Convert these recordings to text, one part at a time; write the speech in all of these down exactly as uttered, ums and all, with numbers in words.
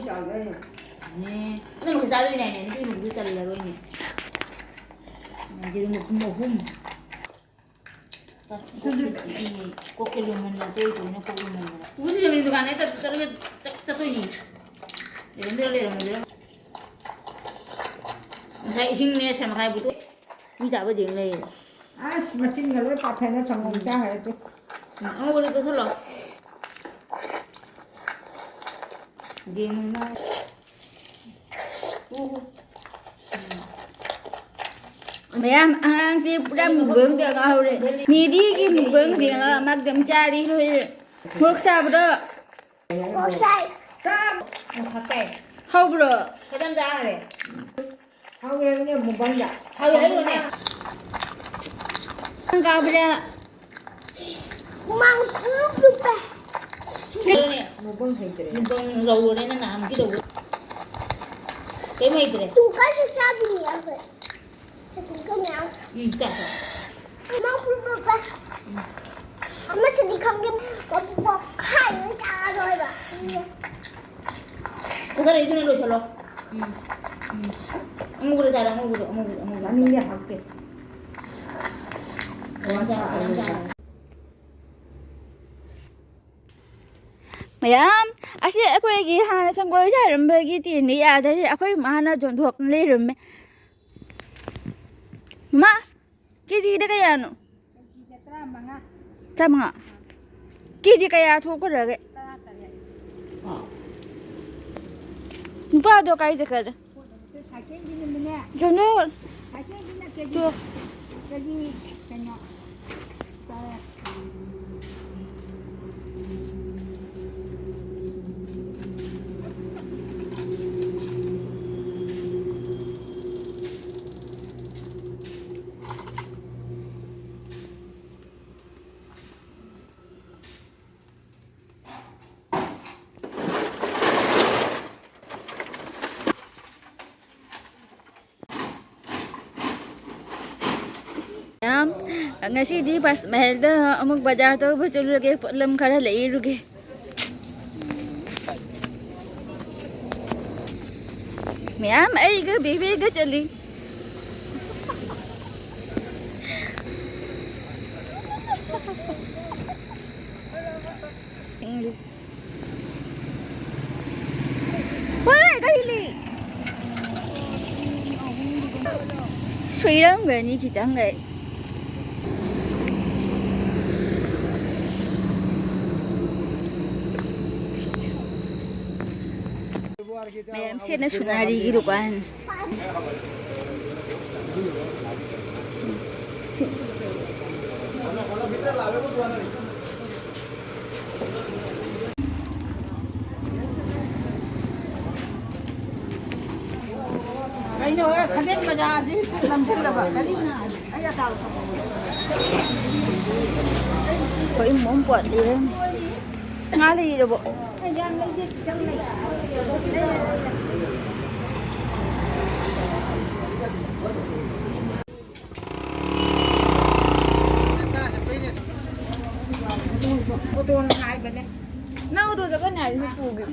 ꯆꯥꯎꯗꯣꯏꯅꯦ꯫ ꯅꯪ ꯃꯈꯨꯠ ꯆꯥꯗꯣꯏꯅꯦ ꯍꯥꯏꯅꯦ, ꯅꯨꯄꯤ ꯃꯈꯨꯠꯇꯨ ꯆꯜꯂꯔꯣꯏꯅꯦ꯫ ꯌꯦꯔꯨꯝ ꯃꯄꯨꯝ ꯑꯍꯨꯝ꯫ ꯀꯣꯛꯁꯦ ꯂꯨꯝꯃꯟꯗꯅ, ꯇꯣꯏ ꯇꯣꯏꯅ ꯀꯣꯛ ꯂꯨꯝꯃꯟꯗꯅ꯫ ꯄꯨꯁꯤ ꯌꯦꯔꯨꯝ ꯗꯨꯀꯥꯟꯗ ꯍꯦꯛꯇ ꯆꯠꯂꯒ ꯆꯠ-, ꯆꯠꯇꯣꯏꯅꯤ꯫ ꯂꯩꯔꯝꯗ꯭ꯔꯥ, ꯂꯩꯔꯝꯃꯣꯏꯗ꯭ꯔꯥ? ꯉꯁꯥꯏ ꯏꯁꯤꯡꯅꯦ, ꯁꯦꯝꯈꯥꯏ ꯕꯨꯇꯣ-, ꯃꯤ ꯆꯥꯕ ꯌꯦꯡ ꯂꯩꯌꯦꯕ꯫ ꯑꯁ, ꯃꯆꯤꯟꯒ ꯂꯣꯏ ꯄꯥꯊꯅ ꯁꯪꯒꯣꯝ ꯆꯥꯈ꯭ꯔꯦ ꯇꯨ꯫ ꯎꯝ, ꯑꯉꯧꯕꯗꯣ ꯆꯠꯁꯜꯂꯣ꯫ ꯌꯦꯡꯉꯨ ꯃꯥ꯫ ꯎ꯫ ꯃꯌꯥꯝ ꯑꯉꯥꯡꯁꯤ ꯄꯨꯔꯥ ꯃꯨꯛꯕꯥꯡ ꯇꯧꯔꯒ ꯍꯧꯔꯦ꯫ ꯃꯤꯗꯤꯒꯤ ꯃꯨꯛꯕꯥꯡ ꯌꯦꯡꯉꯒ ꯃꯥ ꯑꯗꯨꯝ ꯆꯥꯔꯤ ꯂꯣꯏꯔꯦ꯫ ꯃꯣꯔꯣꯛ ꯆꯥꯕꯗꯣ꯫ ꯃꯣꯔꯣꯛ ꯆꯥꯏ꯫ ꯃꯣꯔꯣꯛ ꯍꯥꯞꯄꯦ꯫ ꯍꯧꯕ꯭ꯔꯣ? ꯈꯤꯇꯪ ꯆꯥꯈ꯭ꯔꯦ꯫ ꯍꯥꯎꯋꯦ ꯍꯥꯏꯕꯅꯦ ꯃꯨꯛꯕꯥꯡꯗ꯫ ꯍꯥꯎꯋꯦ ꯍꯥꯏꯕꯅꯦ꯫ ꯅꯪ ꯀꯥꯕ꯭ꯔꯥ? ꯍꯨꯃꯥꯡ ꯄꯨꯂꯨꯞ ꯂꯨꯞꯄꯦ꯫ ꯀꯩꯅꯣꯅꯦ? ꯃꯨꯛꯕꯥꯡ ꯍꯩꯇ꯭ꯔꯦ꯫ ꯃꯨꯛꯕꯥꯡ ꯂꯧꯔꯨꯔꯦ ꯅꯪ ꯅꯍꯥꯟꯃꯨꯛꯀꯤꯗꯧ꯫ ꯀꯩꯝ ꯍꯩꯇ꯭ꯔꯦ꯫ ꯇꯨꯡꯀꯥꯁꯨ ꯆꯥꯕꯤꯅꯤ ꯑꯩꯈꯣꯏ꯫ ꯇꯨꯡꯀꯥ ꯃꯌꯥꯝ꯫ ꯎꯝ, ꯆꯥ, ꯆꯥ꯫ ꯍꯨꯃꯥꯡ ꯄꯨꯂꯨꯞ ꯂꯨꯞꯄꯦ꯫ ꯎꯝ꯫ ꯑꯃꯁꯨꯗꯤ ꯈꯪꯗꯦ, ꯃꯄꯨ ꯄꯣꯛꯈꯥꯏꯅ ꯆꯥꯔꯣꯏꯕ꯫ ꯈꯔ ꯂꯩꯗꯨꯅ ꯂꯣꯏꯁꯜꯂꯣ꯫ ꯎꯝ, ꯎꯝ꯫ ꯑꯉꯧꯕꯗꯣ ꯆꯥꯔꯣ, ꯑꯉꯧꯕꯗꯣ, ꯑꯉꯧꯕꯗꯣ, ꯑꯉꯧꯕꯗꯣ꯫ ꯆꯥꯅꯤꯡꯗꯦ, ꯍꯥꯎꯇꯦ꯫ ꯃꯌꯥꯝ, ꯑꯁꯤ ꯑꯩꯈꯣꯏꯒꯤ ꯍꯥꯟꯅ ꯁꯪꯒꯣꯏ ꯁꯥꯔꯝꯕꯒꯤ ꯇꯦꯟꯗꯤ ꯌꯥꯗꯔꯦ꯫ ꯑꯩꯈꯣꯏ ꯃꯥꯅ ꯌꯣꯟꯊꯣꯛꯇꯅ ꯂꯩꯔꯝꯃꯦ꯫ ꯃꯃꯥ, ꯀꯦꯖꯤꯗ ꯀꯌꯥꯅꯣ? ꯀꯦꯖꯤꯗ ꯇꯔꯥꯃꯉꯥ꯫ ꯇꯔꯥꯃꯉꯥ? ꯀꯦꯖꯤ ꯀꯌꯥ ꯊꯣꯛꯈ꯭ꯔꯒꯦ? ꯇꯔꯥꯇꯔꯦꯠ꯫ ꯅꯨꯄꯥꯗꯣ ꯀꯥꯏ ꯆꯠꯈ꯭ꯔꯦ? ꯁꯥꯏꯀꯜꯒꯤꯅꯅꯦ꯫ ꯖꯣꯟꯗꯣ꯫ ꯁꯥꯏꯀꯜꯒꯤꯅ ꯀꯦꯖꯤ, ꯇꯣ꯫ ꯀꯦꯖꯤ ꯀꯩꯅꯣ, ꯇꯔꯥ꯫ ꯃꯌꯥꯝ, ꯉꯁꯤꯗꯤ ꯕꯁ ꯃꯍꯜꯗ ꯑꯃꯨꯛ ꯕꯖꯥꯔ ꯇꯧꯕ ꯆꯠꯂꯨꯔꯒꯦ, ꯄꯣꯠꯂꯝ ꯈꯔ ꯂꯩꯔꯨꯒꯦ꯫ ꯃꯌꯥꯝ ꯑꯩꯒ ꯕꯦꯕꯦꯒ ꯆꯠꯂꯤ꯫ ꯍꯣꯏ, ꯀꯔꯤꯅꯤ? ꯁꯣꯏꯔꯝꯒꯅꯤ ꯈꯤꯇꯪꯒ꯫ ꯃꯌꯥꯝ ꯁꯤꯅ ꯁꯨꯅꯥꯔꯤꯒꯤ ꯗꯨꯀꯥꯟ꯫ ꯁꯤ-, ꯁꯤ-, ꯀꯩꯅꯣ, ꯈꯥꯖꯦꯟ ꯕꯖꯥꯔꯁꯤ ꯅꯝꯁꯤꯜꯂꯕ? ꯀꯔꯤꯅꯣ? ꯑꯩ ꯑꯆꯥꯔ ꯊꯝꯃꯝꯕꯅꯦ꯫ ꯑꯩꯈꯣꯏ ꯏꯃꯨꯡ ꯄꯣꯠ ꯂꯩꯔꯝꯃꯤ꯫ ꯉꯥ ꯂꯩꯔꯕꯣ? ꯑꯣꯇꯣꯅ ꯍꯥꯏꯕꯅꯦ꯫ ꯅꯪ ꯑꯣꯇꯣ ꯆꯠꯀꯅꯤ ꯍꯥꯏꯗꯨꯁꯨ ꯄꯨꯒꯦ꯫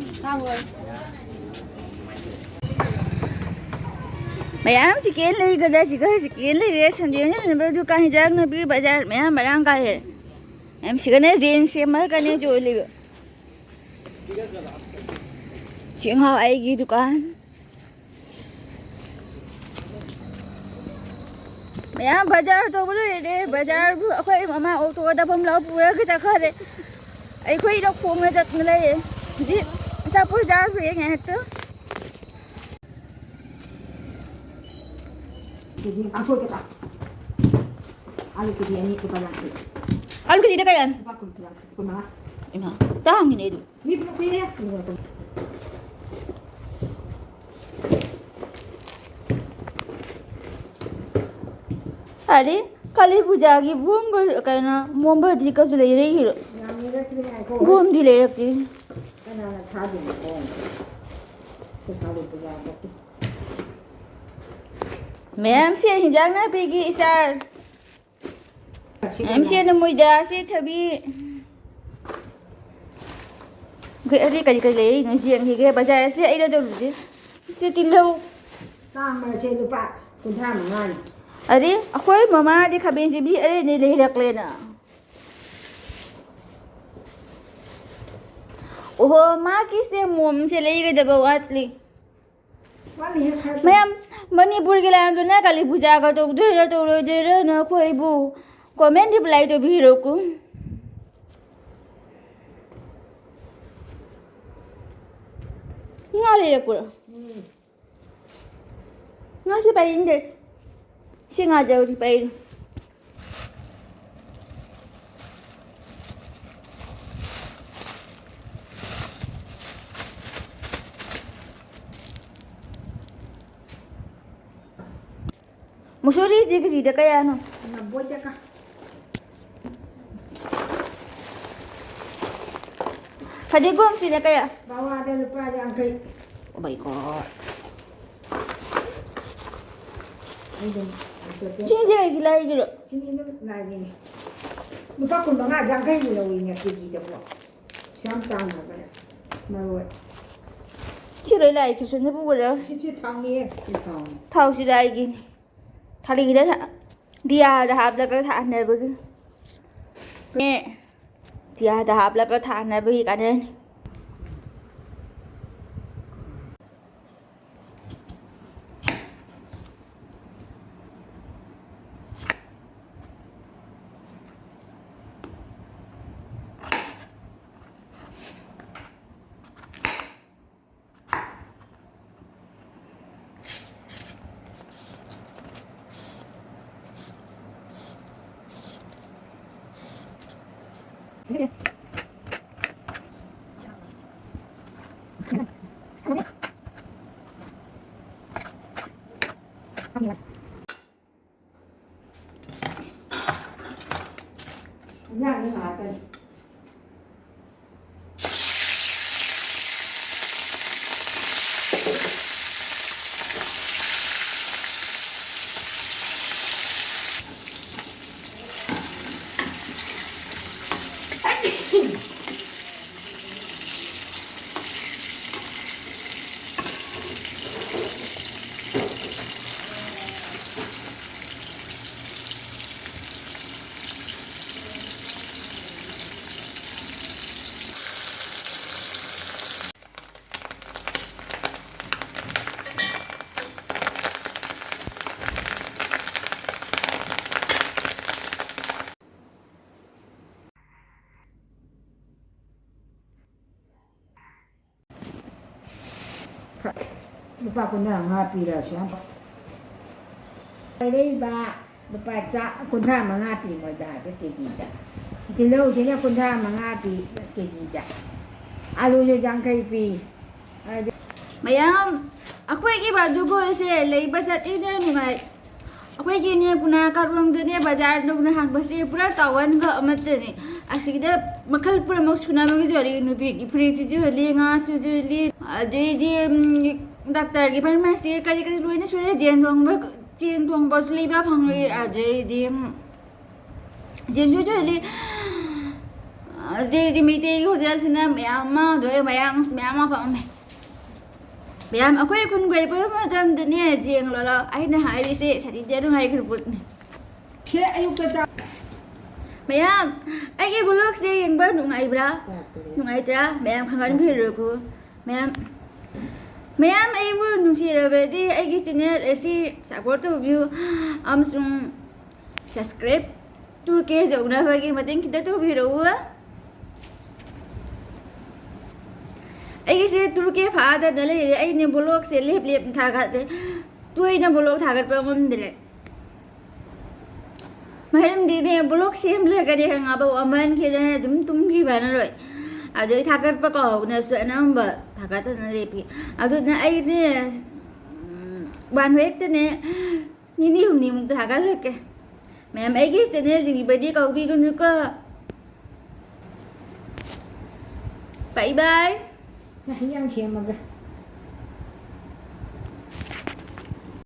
ꯃꯌꯥꯝ ꯆꯤꯀꯦꯟ ꯂꯩꯒꯗ꯭ꯔꯥ? ꯁꯤꯒ ꯆꯤꯀꯦꯟ ꯂꯩꯔꯦ꯫ ꯁꯟꯗꯦ ꯑꯣꯏꯅ ꯁꯟꯗꯦ ꯗꯨꯀꯥꯟ, ꯍꯤꯟꯖꯥꯡ ꯅꯥꯄꯤ ꯕꯖꯥꯔ ꯃꯌꯥꯝ ꯃꯔꯥꯡ ꯀꯥꯏꯔꯦ꯫ ꯃꯌꯥꯝ ꯁꯤꯒꯅꯦ ꯖꯤꯟꯁ ꯁꯦꯝꯃꯒꯅꯦ ꯌꯣꯜꯂꯤꯕ꯫ ꯆꯦꯡꯍꯥꯎ ꯑꯩꯒꯤ ꯗꯨꯀꯥꯟ꯫ ꯃꯌꯥꯝ ꯕꯖꯥꯔ ꯇꯧꯕ ꯂꯣꯏꯔꯦ꯫ ꯕꯖꯥꯔꯕꯨ ꯑꯩꯈꯣꯏ ꯃꯃꯥ ꯑꯣꯇꯣꯗ ꯐꯝꯂꯒ ꯄꯨꯔꯒ ꯆꯠꯈ꯭ꯔꯦ꯫ ꯑꯩꯈꯣꯏꯅ ꯈꯣꯡꯅ ꯆꯠꯇꯅ ꯂꯩꯌꯦ꯫ ꯍꯧꯖꯤꯛ ꯑꯆꯥꯄꯣꯠ ꯆꯥꯔꯨꯔꯦ ꯉꯥꯏꯍꯥꯛꯇꯪ꯫ ꯀꯦꯖꯤ ꯑꯩꯈꯣꯏ ꯀꯩꯀꯥ꯫ ꯑꯥꯂꯨ ꯀꯦꯖꯤ ꯑꯅꯤ ꯂꯨꯄꯥ ꯌꯥꯡꯈꯩ꯫ ꯑꯥꯂꯨ ꯀꯦꯖꯤꯗ ꯀꯌꯥꯅꯣ? ꯂꯨꯄꯥ ꯀꯨꯟ, ꯀꯨꯟ ꯃꯉꯥ꯫ ꯏꯃꯥ, ꯇꯥꯡꯉꯤꯅꯦ ꯑꯗꯨ꯫ ꯃꯤ ꯄꯨꯂꯞ ꯄꯤꯔꯦ꯫ ꯑꯔꯦ, ꯀꯥꯂꯤ ꯄꯨꯖꯥꯒꯤ ꯕꯣꯝꯒ ꯀꯩꯅꯣ, ꯃꯣꯝꯕꯇꯤꯒꯁꯨ ꯂꯩꯔꯛꯏꯔꯣ? ꯌꯥꯝ ꯂꯩꯔꯛꯇ꯭ꯔꯦ, ꯉꯥꯏꯈꯣ꯫ ꯕꯣꯝꯗꯤ ꯂꯩꯔꯛꯇ꯭ꯔꯤ꯫ ꯀꯅꯥꯅ ꯊꯥꯗꯣꯏꯅꯣ ꯕꯣꯝ? ꯄꯩꯁꯥ ꯂꯩꯇꯦ ꯌꯥꯕ ꯅꯠꯇꯦ꯫ ꯃꯌꯥꯝꯁꯦ ꯍꯤꯟꯖꯥꯡ ꯅꯥꯄꯤꯒꯤ ꯏꯆꯥꯔ꯫ ꯃꯌꯥꯝꯁꯦ ꯃꯣꯏꯗꯥꯁꯦ ꯊꯕꯤ꯫ ꯑꯩꯈꯣꯏ ꯑꯗꯩ ꯀꯔꯤ ꯀꯔꯤ ꯂꯩꯔꯤꯅꯣ ꯌꯦꯡꯈꯤꯒꯦ꯫ ꯕꯖꯥꯔꯁꯦ ꯑꯩꯅ ꯇꯧꯔꯨꯁꯦ꯫ ꯁꯤ ꯇꯤꯜꯍꯧ꯫ ꯆꯥꯝꯃꯁꯦ ꯂꯨꯄꯥ ꯀꯨꯟꯊ꯭ꯔꯥ ꯃꯉꯥꯅꯤ꯫ ꯑꯗꯩ ꯑꯩꯈꯣꯏ ꯃꯃꯥꯗꯤ ꯈꯥꯃꯦꯟꯁꯤꯟꯕꯤ ꯑꯔꯩ ꯑꯔꯩ ꯂꯩꯔꯛꯂꯦꯅ꯫ ꯑꯣꯍꯣ, ꯃꯥꯒꯤꯁꯦ ꯃꯣꯝꯁꯦ ꯂꯩꯒꯗꯕ ꯋꯥꯠꯂꯤ꯫ ꯋꯥꯠꯂꯤꯍꯦ ꯈꯔ꯫ ꯃꯌꯥꯝ, ꯃꯅꯤꯄꯨꯔꯒꯤ ꯂꯥꯟꯗꯨꯅ ꯀꯥꯂꯤ ꯄꯨꯖꯥꯒ ꯇꯧꯗꯣꯏꯔꯥ ꯇꯧꯔꯣꯏꯗꯣꯏꯔꯥ ꯅꯈꯣꯏꯕꯨ comment reply ꯇꯧꯕꯤꯔꯛꯎ꯫ ꯉꯥ ꯂꯩꯔꯛꯄ꯭ꯔꯣ? ꯎꯝ꯫ ꯉꯥꯁꯤ ꯄꯥꯏꯅꯤꯡꯗꯦ꯫ ꯁꯤ ꯉꯥ ꯆꯧꯁꯤ ꯄꯥꯏꯅꯤ꯫ ꯃꯨꯁꯣꯔꯤꯁꯤ ꯀꯦꯖꯤꯗ ꯀꯌꯥꯅꯣ? ꯅꯕꯣꯏ ꯇꯀꯥ꯫ ꯐꯗꯤꯒꯣꯝꯁꯤꯅ ꯀꯌꯥ? ꯄꯋꯥꯗ ꯂꯨꯄꯥ ꯌꯥꯡꯈꯩ꯫ Oh my God. ꯑꯩꯗꯣ ꯁꯤꯁꯦ ꯀꯩꯒꯤ ꯂꯥꯏꯒꯤꯔꯣ? ꯁꯤꯅꯤ ꯑꯗꯨꯝ ꯂꯥꯏꯒꯤꯅꯤ꯫ ꯂꯨꯄꯥ ꯀꯨꯟ ꯃꯉꯥ, ꯌꯥꯡꯈꯩꯒꯤ ꯂꯧꯋꯤꯅꯦ ꯀꯦꯖꯤꯗꯕꯨ꯫ ꯌꯥꯝ ꯇꯥꯡꯉꯕꯅꯦ ꯃꯔꯣꯏ꯫ ꯁꯤ ꯂꯣꯏ ꯂꯥꯛꯑꯦ, ꯀꯤꯁꯟꯗ ꯄꯨꯈ꯭ꯔꯦ꯫ ꯁꯤ, ꯁꯤ ꯊꯥꯎꯅꯤꯌꯦ꯫ ꯁꯤ ꯊꯥꯎꯅꯤ꯫ ꯊꯥꯎꯁꯤ ꯂꯥꯛꯏꯒꯤꯅꯤ꯫ ꯊꯥꯂꯤꯒꯤꯗ ꯊꯥ-, ꯗꯤꯌꯥꯗ ꯍꯥꯞꯂꯒ ꯊꯥꯅꯕꯒꯤ꯫ ꯅꯦ꯫ ꯗꯤꯌꯥꯗ ꯍꯥꯞꯂꯒ ꯊꯥꯅꯕꯒꯤ ꯀꯥꯟꯅꯅꯤ꯫ ꯏꯟꯖꯥꯡꯗꯤ ꯉꯥꯛꯇꯅꯤ꯫ ꯂꯨꯄꯥ ꯀꯨꯟꯊ꯭ꯔꯥ ꯃꯉꯥ ꯄꯤꯔꯁꯨ ꯌꯥꯝ ꯐ-, ꯂꯩꯔꯛꯏꯕ ꯂꯨꯄꯥ ꯆꯥ-, ꯀꯨꯟꯊ꯭ꯔꯥ ꯃꯉꯥ ꯄꯤ ꯃꯣꯏꯗꯥꯁꯦ ꯀꯦꯖꯤꯗ꯫ ꯇꯤꯜꯍꯧꯁꯤꯅ ꯀꯨꯟꯊ꯭ꯔꯥ ꯃꯉꯥ ꯄꯤ ꯀꯦꯖꯤꯗ꯫ ꯑꯂꯨꯁꯨ ꯌꯥꯡꯈꯩ ꯄꯤ꯫ ꯑꯗ ꯃꯌꯥꯝ, ꯑꯩꯈꯣꯏꯒꯤ ꯕꯥꯖꯨꯕꯣꯏꯁꯦ ꯂꯩꯕ ꯆꯠꯂꯤꯗ ꯅꯨꯡꯉꯥꯏ꯫ ꯑꯩꯈꯣꯏꯒꯤꯅꯦ ꯄꯨꯅꯥ ꯀꯥꯔꯣꯡꯗꯅꯦ ꯕꯖꯥꯔ ꯅꯧꯅ ꯍꯥꯡꯕꯁꯦ ꯄꯨꯔꯥ ꯇꯥꯎꯟꯒ ꯑꯃꯠꯇꯅꯦ꯫ ꯑꯁꯤꯗ ꯃꯈꯜ ꯄꯨꯝꯅꯃꯛ ꯁꯨꯅꯕꯒꯤꯁꯨ ꯌꯣꯜꯂꯤ, ꯅꯨꯄꯤꯒꯤ ꯐꯨꯔꯤꯠꯁꯤꯁꯨ ꯌꯣꯜꯂꯤ, ꯉꯥꯁꯨ ꯌꯣꯜꯂꯤ, ꯑꯗꯩꯗꯤ, ꯎꯝ, ꯗꯥꯛꯇꯔꯒꯤ ꯐꯥꯔꯃꯥꯁꯤ ꯀꯔꯤ ꯀꯔꯤ ꯂꯣꯏꯅ ꯁꯨꯔꯦ꯫ ꯖꯦꯟ ꯊꯣꯡꯕ, ꯖꯦꯟ ꯊꯣꯡꯕꯁꯨ ꯂꯩꯕ ꯐꯪꯉꯦ꯫ ꯑꯗꯩꯗꯤ, ꯎꯝ, ꯖꯦꯟꯁꯨ ꯌꯣꯜꯂꯤ꯫ ꯑꯗꯩꯗꯤ ꯃꯩꯇꯩꯒꯤ ꯍꯣꯇꯦꯜꯁꯤꯅ ꯃꯌꯥꯝ ꯑꯃ, ꯑꯗꯩ ꯃꯌꯥꯝ, ꯃꯌꯥꯝ ꯑꯃ ꯐꯝꯃꯦ꯫ ꯃꯌꯥꯝ, ꯑꯩꯈꯣꯏ ꯈꯨꯟ ꯀꯣꯏꯔꯛꯄ ꯃꯇꯝꯗꯅꯦ ꯖꯦꯡ ꯂꯣꯜꯂꯣ꯫ ꯑꯩꯅ ꯍꯥꯏꯔꯤꯁꯦ ꯁꯇꯤꯗꯤ ꯑꯗꯨꯝ ꯍꯥꯏꯈ꯭ꯔ ꯄꯣꯠꯅꯤ꯫ ꯁꯦ ꯑꯌꯨꯛꯇ ꯆꯥ- ꯃꯌꯥꯝ, ꯑꯩꯒꯤ vlogꯁꯦ ꯌꯦꯡꯕ ꯅꯨꯡꯉꯥꯏꯕ꯭ꯔꯥ? ꯅꯨꯡꯉꯥꯏꯇ꯭ꯔꯥ? ꯃꯌꯥꯝ ꯈꯪꯍꯟꯕꯤꯔꯨꯔꯣꯀꯣ꯫ ꯃꯌꯥꯝ, ꯃꯌꯥꯝ ꯑꯩꯕꯨ ꯅꯨꯡꯁꯤꯔꯕꯗꯤ ꯑꯩꯒꯤ channel ꯑꯁꯤ support ꯇꯧꯕꯤꯌꯨ ꯑꯃꯁꯨꯡ subscribe two K ꯌꯧꯅꯕꯒꯤ ꯃꯇꯦꯡ ꯈꯤꯇ ꯇꯧꯕꯤꯔꯛꯎ꯫ ꯑꯩꯒꯤꯁꯦ two K ꯐꯥꯗꯅ ꯂꯩꯔꯦ꯫ ꯑꯩꯅ vlogꯁꯦ ꯂꯦꯞ ꯂꯦꯞꯅ ꯊꯥꯒꯠꯂꯦ, ꯇꯣꯏꯅ vlog ꯊꯥꯒꯠꯄ ꯉꯝꯗ꯭ꯔꯦ꯫ ꯃꯔꯝꯗꯤꯅꯦ, vlog ꯁꯦꯝꯂꯒꯅꯦ ꯈꯪꯉꯕ, ꯋꯥꯃꯟꯈꯤꯗꯅ ꯑꯗꯨꯝ ꯇꯨꯝꯈꯤꯕꯅ ꯂꯣꯏ꯫ ꯑꯗꯩ ꯊꯥꯒꯠꯄ ꯀꯥꯎꯕꯅꯁꯨ ꯑꯅꯝꯕ ꯊꯥꯒꯠꯇꯅ ꯂꯦꯞꯄꯤ꯫ ꯑꯗꯨꯅ ꯑꯩꯅꯦ, ꯎꯝ, one weekꯇꯅꯦ ꯅꯤꯅꯤ ꯍꯨꯝꯅꯤꯃꯨꯛꯇ ꯊꯥꯒꯠꯂꯛꯀꯦ꯫ ꯃꯌꯥꯝ ꯑꯩꯒꯤ channelꯁꯤꯡꯒꯤ ꯕꯗꯤ ꯀꯧꯕꯤꯒꯅꯨꯀꯣ꯫ Bye bye꯫ ꯁꯦ, ꯍꯩ ꯌꯥꯝ ꯁꯦꯝꯃꯒ꯫